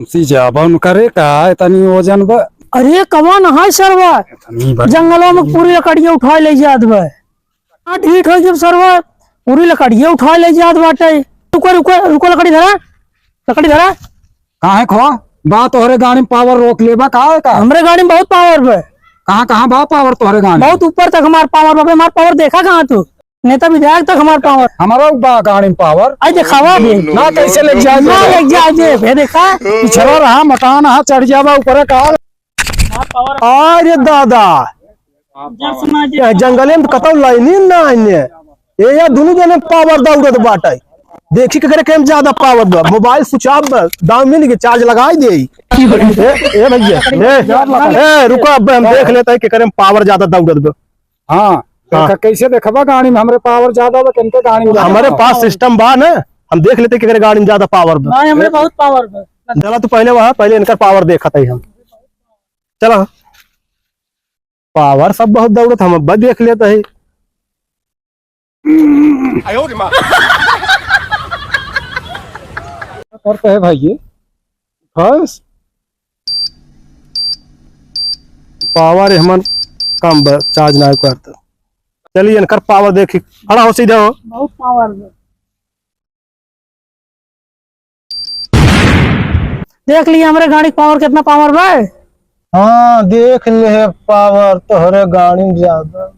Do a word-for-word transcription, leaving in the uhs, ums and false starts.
सीजा बन करे का, इतनी वजन बा। अरे कवन है सरवा, इतनी बड़ी। जंगलवा में पूरी लकड़िया उठाए ले जात बा। हाँ, ढीठ हो जब सरवा, पूरी लकड़िया उठाए ले जात बाटे। रुको, रुको, रुको, लकड़ी धरा, लकड़ी धरा। काहे खो? बा तोहरे गाड़ी में पावर रोक लेबा का है का? हमरे गाड़ी में बहुत पावर बा। कहाँ, कहाँ बा पावर तोहरे गाड़ी में? बहुत ऊपर तक हमार पावर बा, हमार पावर देखा कहाँ तू? नेता विधायक तक हमार पावर। हमारा बा गाड़ी में पावर। आई देखावा भी। ना कैसे लेके जाए ना दे? लेके जाए दे, भे देखा। पिछड़ा रहा, मकान हा, चढ़ जावा ऊपर का। अरे दादा, जब समाज ये जंगले में तो कतौ लाइनी ना आइने। ये या दोनों जने पावर दौड़त बाटे। देखी केकरे के में ज्यादा पावर बा। मोबाइल स्विच ऑफ बा, दाम मिल के चार्ज लगाई दे। ए, ए भैया, ए, ए, रुको, अब हम देख लेते हैं केकरे में पावर ज्यादा दौड़त बा। हाँ, हाँ। देखा, कैसे देखबा गाड़ी में हमरे पावर ज्यादा बा, किनके गाड़ी में ज्यादा हमारे बा? पास सिस्टम बा ना, हम देख लेते केकरे गाड़ी में ज्यादा पावर बा। भाई, हमरे बहुत पावर बा। चला तू पहले वहाँ, पहले इनकर पावर देखत है हम। चला, पावर सब बहुत दौड़त, हम अब देख लेते हैं। करते हैं भाई ये, बस पावर हमन कम बा, चार्ज ना करता। चलिए इनकर पावर देखी, खड़ा हो, सीधा हो। बहुत पावर बा। देख लिए हमरे गाड़ी के पावर कितना पावर बा। हाँ, देख ले पावर तोहरे गाड़ी में ज्यादा।